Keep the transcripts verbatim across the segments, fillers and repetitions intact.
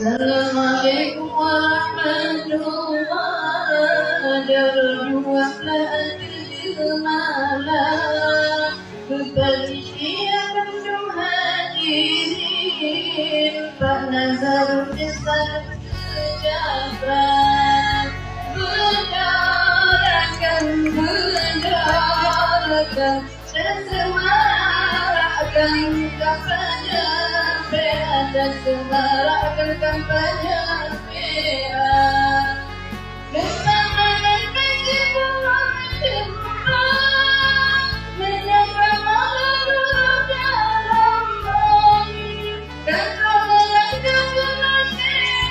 Assalamualaikum warahmatullahi wabarakatuh. Dua belas malam, kepada tiap hadirin, Pak Nazarul Islam sejahtera. Berdoakan, berdoakan, dan semarakkan kampanye, dan semarakkan kampanye. Bersama dengan Bang Jumpa, menyapa malam dalam bumi, dan mengelakkan kematian.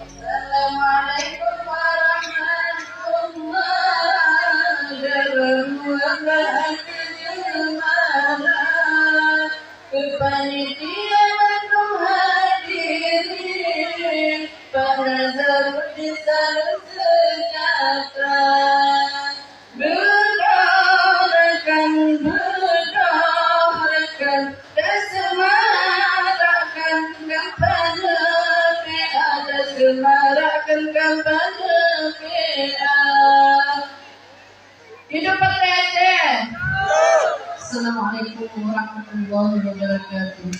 Assalamualaikum warahmatullahi wabarakatuh. Panitia bandum hadirin, Pak Nazarul Islam sejahtera. Berdoakan, berdoakan, dan semarakkan kampanye P A, dan semarakkan kampanye P A. Hidup Partai Aceh. Assalamualaikum warahmatullahi wabarakatuh.